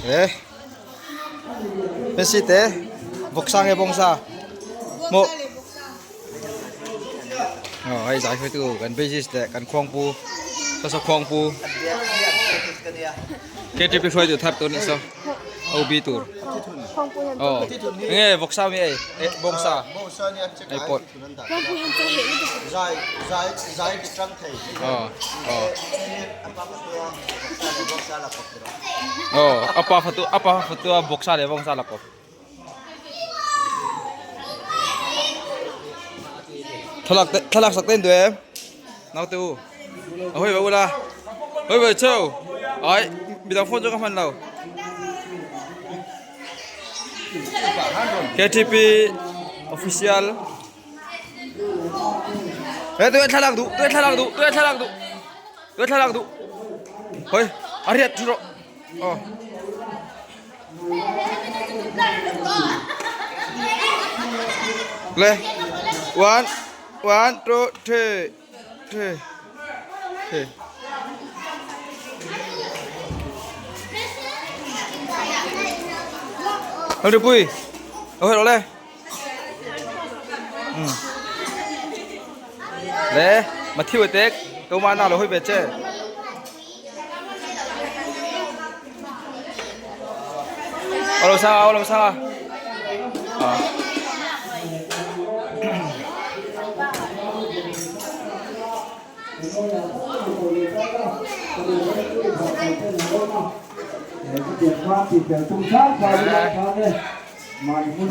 Le Messi te vawksa nge bawngsa maw aw hei zai hruaitu kan basis leh kan khuangpu saw saw khuangpu ktp hruaitu thar tur nih saw OB tur aw enge vawksa mi ei bawngsa ei pawt Aw a pa fatu a pa fatu a bawksa leh bawngsa la kawp thlalak te thlalak sak te an duh em naute u a hawi ve ula hawi ve cheu ai midang phone chu ka hman lo ktp official he tui thlalak duh tui thlalak duh tui thlalak duh tui thlalak duh hoi a riat thu rawh aw le one one two three three three Hoi được vui. Hoi rồi đây. Le, mà thiêu te câu mà nào là hoi về chơi. Alo sao, alo sao. À.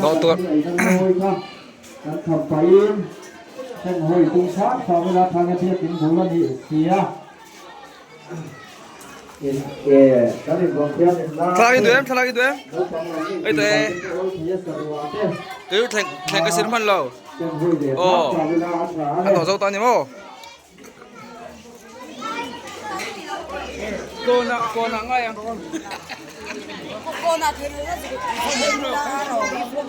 Dawh tur. Thlalak i duh em thlalak i duh em ei te kei thleng thleng ka sin hman lo aw a tawh zo ta ni maw kawna kawna ngai ang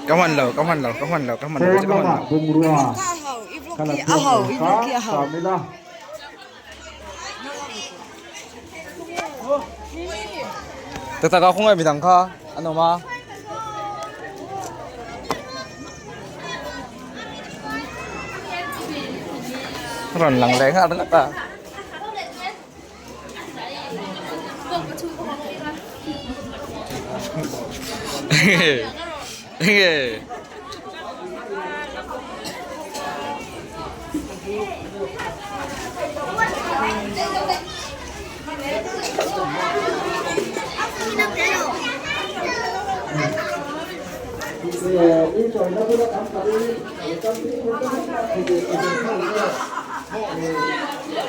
ka hman lo ka hman lo ka hman lo ka hman lo ka hman lo Tak tak a khawngaih midang kha an awm a. Rawn lang leh nghal ringawt a. Enge.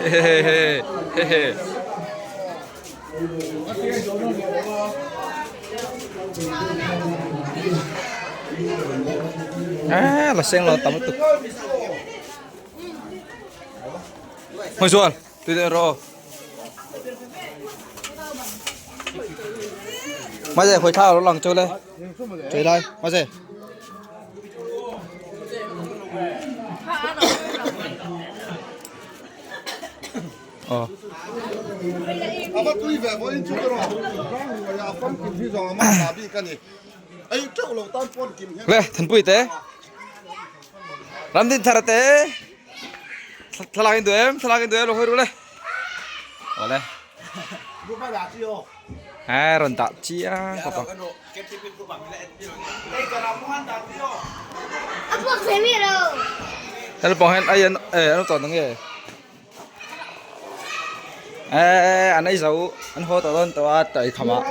Hehehe hehe. À, là sen lo tắm tục. Ngồi xuống, tôi đợi rồi. Mà giờ khởi thao nó lằng chơi đây. Chơi đây, mà giờ. Aw. Le thanpui te ramdin thar te thlalak in duh em thlalak in duh em lo hawi ru le awle he rawn dah chiang khawp ang helpang hian ai an eh an tawh nange. Eee an ei zo an haw tawh dawn tawh a ei khamah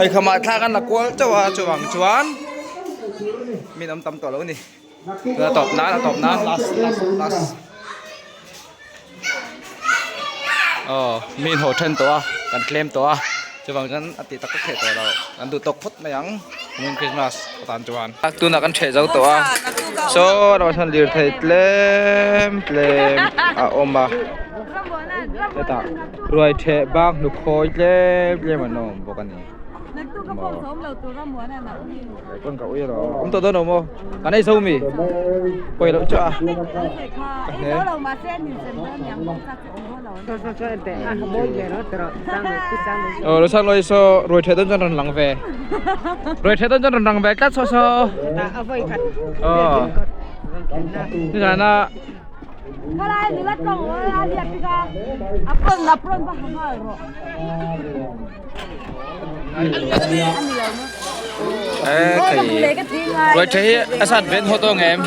ei khamah thlak an la kual chauh a chuvang chuan min awm tam tawh lo a ni a tawp nan a tawp nan last last last aw mi in haw then tawh a kan tlem tawh a chuvang chuan a tih tak tak theih tawh lo kan duh tawk phawt mai ang kumin krismas atan chuan tunah kan ṭheh zo tawh a saw lamah sawn lirthei tlem tlem a awm a hetah ruai ṭheh bak hnukhawi tlem tlem an awm bawk a ni. Keipawn ka ui alawm. Awm tawh dawn lo maw? Kan ei zo mi? Pawi loh chu a. Aw lo sang lawi saw ruai ṭheh dawn chuan rawn lang ve. Ruai ṭheh dawn chuan rawn lang ve tlat saw saw. Aw. Nizana Ruai ṭheh hi a sat ve an haw tawh ang em?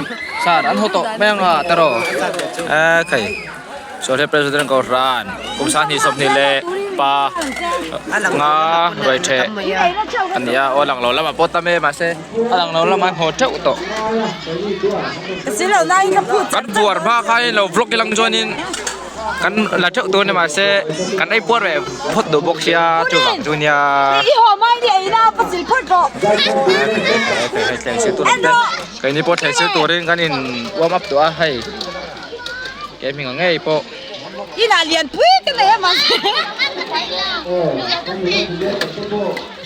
Sat an haw tawh mai ang a tiraw? Ekhei. Sualhriat President Kohhran kum 20 25 ruai ṭheh a ni a, aw a lang lo lamah pawh tam e mahse a lang lo lamah an haw ṭeuh tawh. Kan buar hma khanin lo vlog ilang chuanin kan la ṭeuh tur a ni mahse kan ei puar ve phawt duh bawk sia chuvang chu nia. Keini pawh thleng sil turin kan in warm up tawh a hei. Ke hming ang ngei pawh. Inah lian pui ka nei a mahse.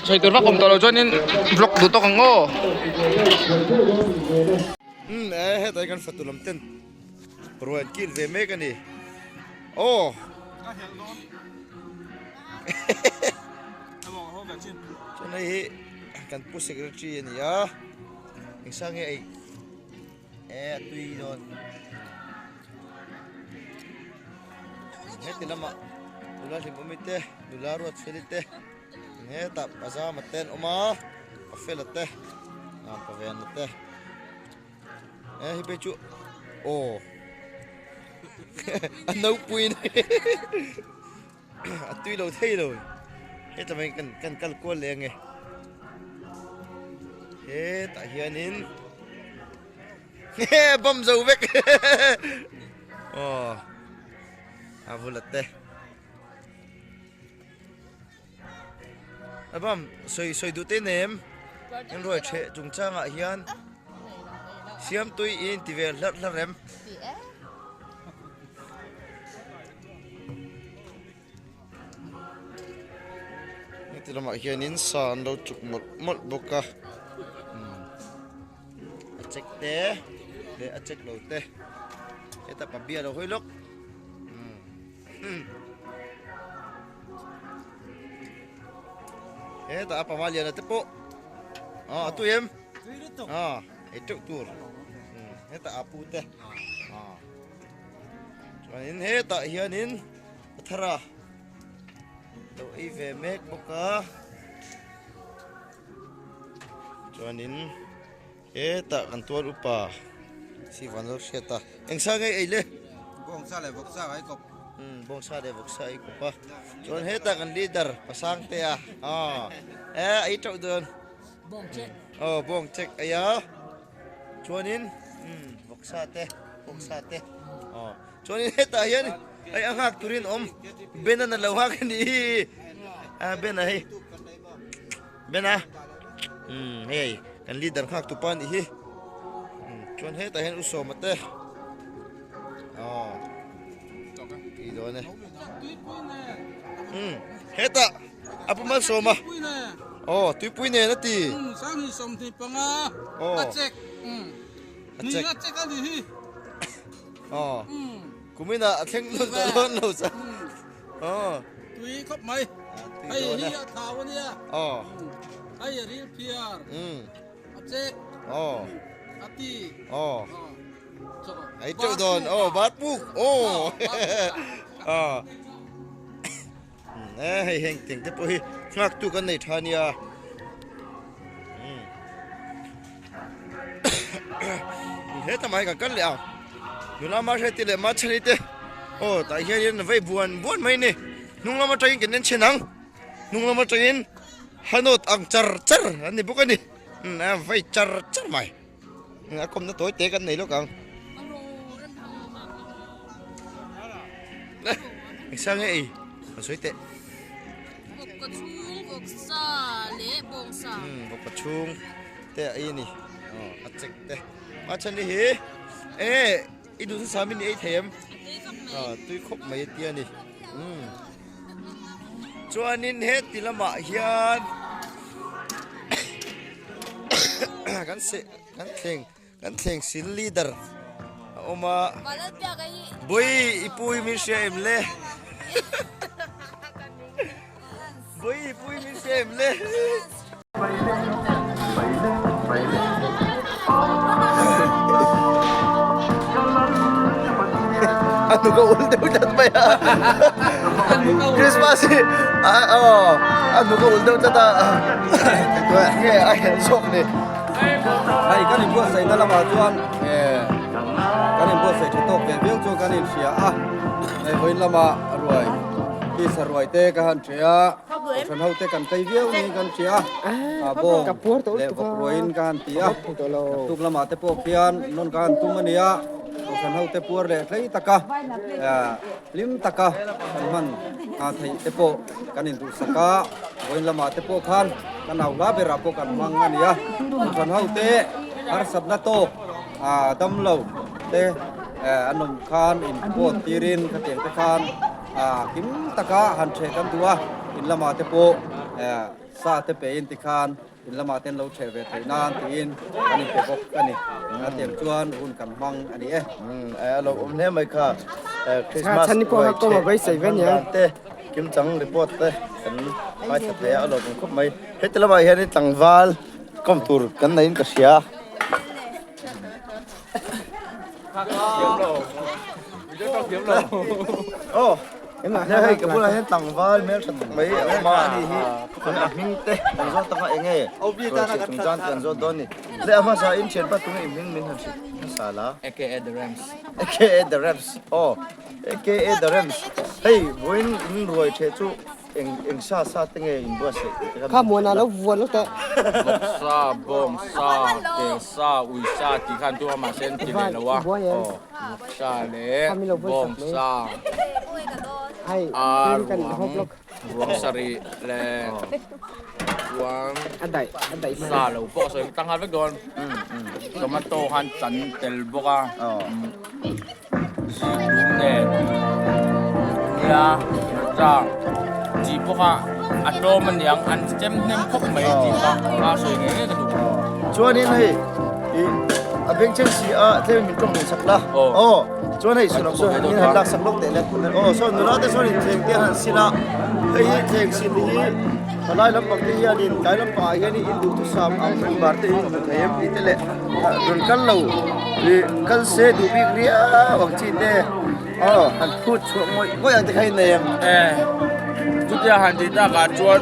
Sawi tur vak awm tawh lo chuanin vlog duh tawk ang aw. Umm e hetah hian kan fatu lam ten ruai an kil ve mek a ni aw. Chuan hei hi kan pu secretary a ni a engsa nge ei. E a tui dawn heti lamah nula hlimawmi te nula ruat feli te hetah pajama te an awm a pafela te pavena te e hei phei chu aw a nopui a tui lo thei lo heta mai kan kan kal kual leh ange hetah hianin he bawm zo vek aw a vula te a bawm sawi sawi duh te nem in ruai theh chungchangah hian siam tui in ti ve hlarh hlarh em. Heti lamah hianin sa an lo chuk mawlh mawlh bawk a a check te leh a check lo te heta pa bia lo hawi lawk hetah a pama liana te pawh a tui em ei teuh tur hetah a pu te. Chuanin hetah hianin a thar a lo ei ve mek bawk a chuanin hetah kan tual upa si van lo hriat a eng sa nge ei le bawngsa leh vawksa a ei kawp umm bawngsa leh vawksa a ei kawp a chuan hetah kan leader pasang te a aw e a ei teuh dawn bawng check aw bawng check ei a chuanin umm vawksa te vawksa te aw chuanin hetah hian hei a nghak turin awm ben a lo nghak a ni hi a ben a hei ben a umm hei kan leader nghak tu pa a nih hi umm chuan hetah hian u sawma te aw tih dawn e umm hetah A pu Malsawma. Aw, tuipui nen a ti. Sanghnih 25 a check. A check. A check a ni hi. Aw. Kumin ah a thleng dawn tawh dawn lo sa. Aw. Tui khawp mai. Hei hi a thau a nia. Aw. Hei a ril phiar. A check. Aw. A ti. Aw. Ei teuh dawn. Aw, bat puk. Aw. Aw. E hei heng teng te pawh hi nghak tu kan nei tha nia heta mai kan kal leh ang nula ma hre te leh ma chhani te aw tah hianin vei buan buan mai ni hnung lam atangin kan en chhen ang hnung lam atangin hanawt ang char char an ni bawk a ni vei char char mai. A kawmna tawi te kan nei lawk ang. Engsa nge ei? Kan sawi teh. Vawk chhung, vawk sa leh bawng sa. Vawk chhung te a ei a ni. A chek te. A chhan hi hi e i duh sa min ei thei em? Tui khawp mai a tia ni. Chuanin heti lamah hian. Kan se kan thleng kan thleng sil leader a awm a. Bui i pui min hria em le. Bui i pui min hria em le. A hnuk a ul deuh tlat mai a Christmas hi a a hnuk a ul deuh tlat a nge a helh zawk ni. Hei kan inbuatsaihna lamah chuan kan inbuatsaih tha tawk ve viau chuan kan inhria a hei vawiin lama ruai tisa ruai te ka han ṭhe a. Kohhran ho te kan tei viau niin kan hria a, bawng leh vawk ruaiin ka han ti a, tuk lamah te pawh khian nawn ka han tum a nia, Kohhran ho te puar leh hlei taka hlim taka kan hman theih te pawh kan induhsak a, vawiin lamah te pawh khan kan au hla berah pawh kan hmang a nia, Kohhran ho te harsatna tawk damlo te an awm khan inpawt tirin khatiang te khan A kim taka han ṭheh kan duh a, in lamah te pawh sa te pein tikhan in lamah te an lo ṭheh ve theih nan tiin kan inpe bawk a ni. A tiang chuan hun kan hmang a ni e. A lo awm hle mai kha. Christmas ruai ṭheh an hman dan te, kimchang report te kan ngaithla thei a, a lawmawm khawp mai. Heti lamah hianin tlangval kawm tur kan neiin ka hria. Aw le hei ka bulah hian tlangval hmel tha tak mai a awm a ani hi a hming te kan zawt tak a enge ruaitheh chungchang te kan zawt dawn a ni le a hmasa in thianpa tunge i hming min han hrilh hmasa la aka the rams aka the rams aw aka the rams hei vawiin in ruaitheh chu Eng eng sa sa te nge in buatsaih tih te kha Kha muana lo vuan lo teh. Vawk sa, bawng sa, tel sa, ui sa tih khan tum a mahse an ti leh lo a. Vawk sa leh bawng sa, ar ruang, ruang sarih leh chuan sa lo pawh a sawi tlang nghal vek dawn. Tomato khan chan tel bawk a. Zikhlum nen nia hmarcha chi bawk a a tlawm a niang an chem hnem khawp mai tih kha a sawi ngei ngei ka duh. Chuanin hei ih a beng chen si a tlem min tawng hmuh sak la aw chuan hei sunam sawn in han lak sak lawk teh le aw sawn nula te sawn in thleng te han sil a hei hi thleng sil hi thalai lampang te hianin tlai lampangah hianin in duhthusam ang member te hi hmu thei em tih te leh Rawn kal lo ih kal se duh bik riau ang chi te aw han phut chhuah ngawih ngawih ang te kha in nei ang. E chutia han tih takah chuan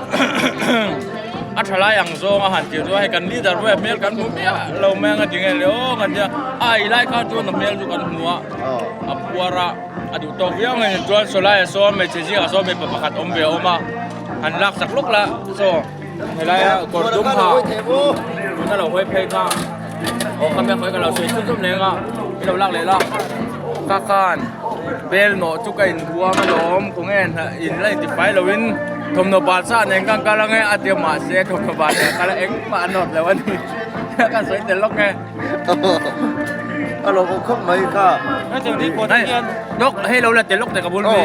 a tha lai ang zawng a han tih chuan hei kan leader pawh hmel kan hmu miah lo mai ang a ti nge le aw kan tia a ei lai kha chuan a hmel chu kan hmu a a puar a a duh tawk viau nge chuan sawlai ah sawn hmeichhe zingah sawn mipa pakhat awm ve a awm a han lak sak lawk la saw. Helaia kawr dum ha tuna lo hawi phei kha aw kha miang hawi ka lo sawi chhun chhun leng a i lo lak leh la ka khan bel nawh chu ka inhuam alawm khawnge in la intifai loin thawmhnaw bal sa nen khan kal ange a tia mahse thawmhnaw bal nen kal a engmah a nawt lo a ni ka sawi tel lawk e. A lo awm khawp mai kha. Lawk hei lo la tel lawk teh ka bul mi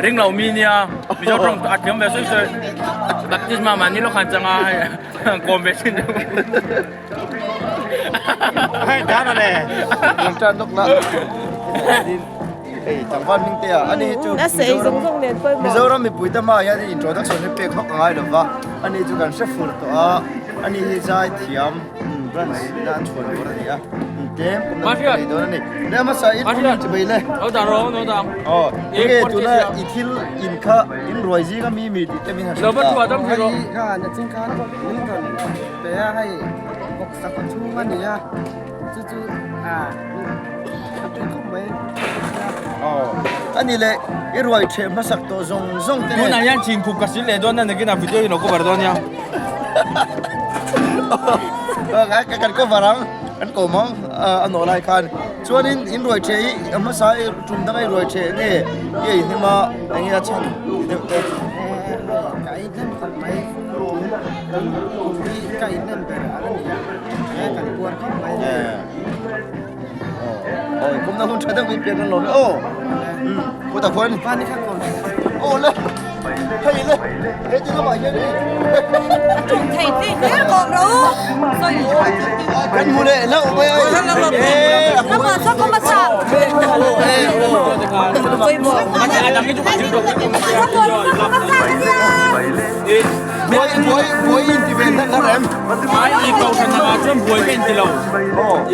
ring lo mi nia Mizo tawng a thiam ve sawi sawi baptisma mahni lawk han changa hei kawm ve thin deuh. Hei tan ale. Kan tan lawk la. Hei tlangval hming te a ani hi chu Mizoram mipui te hmaah hian introduction hi pek vak a ngai lova ani chu kan hre fur tawh a ani hi zai thiam. Branch ina an chhuan tur a ni a tlem kum na nei dawn a ni le hmasa in kum chi bai le no dang ro no dang oh enge tuna i thil in kha in ruai zinga mi mi tih te min han lo va tua dam thei ro kha na ching khan min rawn pe a hei bawk sak a chhung a ni a chu chu a ka tui khawp mai oh ani le i ruai the hmasak tawh zawng zawng te tunah hian chin khup ka sil leh dawn a nakin a video in lo cover dawn nia Kan cover ang, kan kawm ang a nawh lai khan. Chuanin in ruai ṭheh hi a hmasa i tum danga i ruai ṭheh nge i ei hnem a eng nge a chhan ti deuh te. Ka ei hnem khawp mai, tun kum hi ka ei hnem ber a la ni a, he kan puar khawp mai. Aw kum na hun ṭha deuh min pek an lawm e aw. Kutah khuan. Aw le. Hei le, he ti lamah hian hei. Ṭawng thei Kan hmu leh hlauh mai a. Buai buai buai in ti ve hlat hlat em. Ai i kohhran ah chuan buai ka inti lo.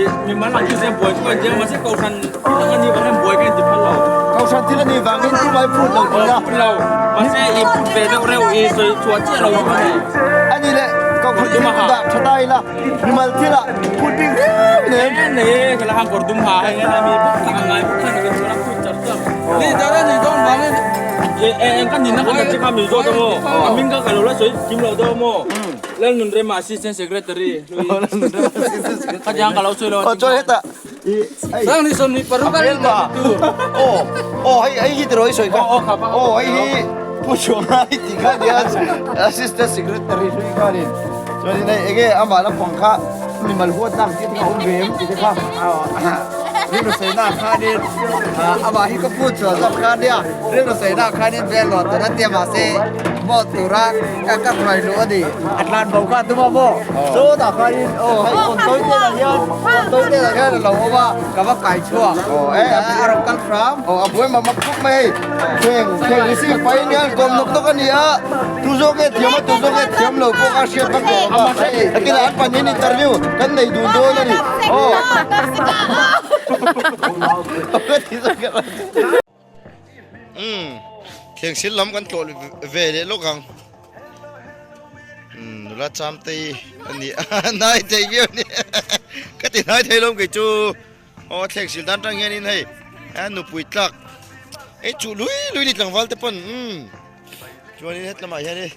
I mimal ang chu se buai chu ka inti a mahse kohhran thil ang a nih vangin buai ka inti phal lo. Kohhran thil a nih vangin tumah i phut lo tih a. Phut lo. Mahse i phut ve deuh reuh i sawi chhuah chiah lo chu ka nei. A nih leh kohhran thil chu dah tha ta ila mimal thil ah phut bik riau nen. Nei nei e ka la hang kawr dum ha hei nge mi bawk tak a ngai bawk khan ka chuan a phut char char. Ni dara ni dawn vangin eng ka nihna kha ka check a min zawt a maw a hming kha ka lo la sawi kim lo deuh a maw. Lalnunrema Assistant Secretary Khatiang ka lo sawi lo a chuan hetah i Sang ni sawmhnih paruk a rin ta tu aw aw hei hei hi tiraw i sawi kha aw hei hi Pu Chuanga i tih kha nia Assistant Secretary hlui kha ni chuanin hei enge amah lampang kha mimal huat nak tih te kha a awm ve em tih te kha Rilru sawi nak khanin amah hi ka pu chuan zawk kha nia rilru sawi nak khanin vel lo tur a tia mahse maw tura ka ka hruai luh a ni a tlan bo kha tum a maw chutah khanin aw hei kawn tawi te lah hian kawn tawi te lah hian a lo awm a ka va kai chhuak a rawn kal hram aw a buai mah mak khawp mai hei thleng thleng ni si pain hian kawm nawk nawk a ni a tu zawk nge thiam a tu zawk nge thiam lo pawh kha hriat vak tawh a hei takin an panin interview kan nei dun dawn a ni aw. Umm thleng sil lam kan tlawh ve leh lawk ang umm nula cham te hi a ni a hnai thei viau a ni ka ti hnai thei lo kei chu aw thleng sil dan tang hianin hei a nupui tlak ei chuh lui lui ni tlangval te pawn umm chuanin hetlamah hianin.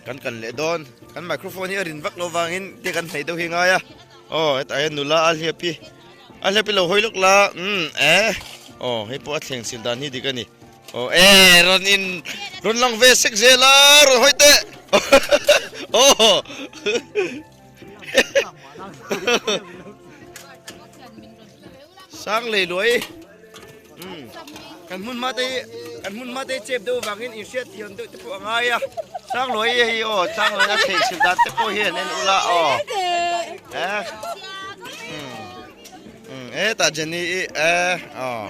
Kan kal leh dawn, kan microphone hi a rin vak loh vangin te kan hnaih deuh hi ngai a, aw hetah hian nula a hliap hi a hliap hi lo hawi lawk la umm eh aw hei pawh a thleng sil dan hi dik a ni aw eh rawn in rawn lang ve sek zel a rawn hawi teh aw sang lei luai. Kan hmun hma te hi kan hmun hma te hi chep deuh vangin inhriat thiam deuh te pawh a ngai a Sangluai hi aw Sangluai a chheih chhilh dan te pawh hi an en ula aw eh um hetah Jenny i eh aw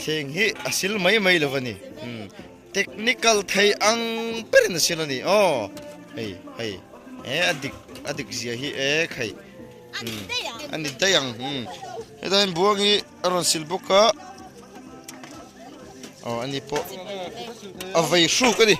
thleng hi a sil mai mai lo a ni um technical thei ang berin a sil a ni aw hei hei eh a dik a dik zia hi eh khai. A ni daih ang hetah hian buang hi a rawn sil bawk a aw ani pawh a vei hruk a ni.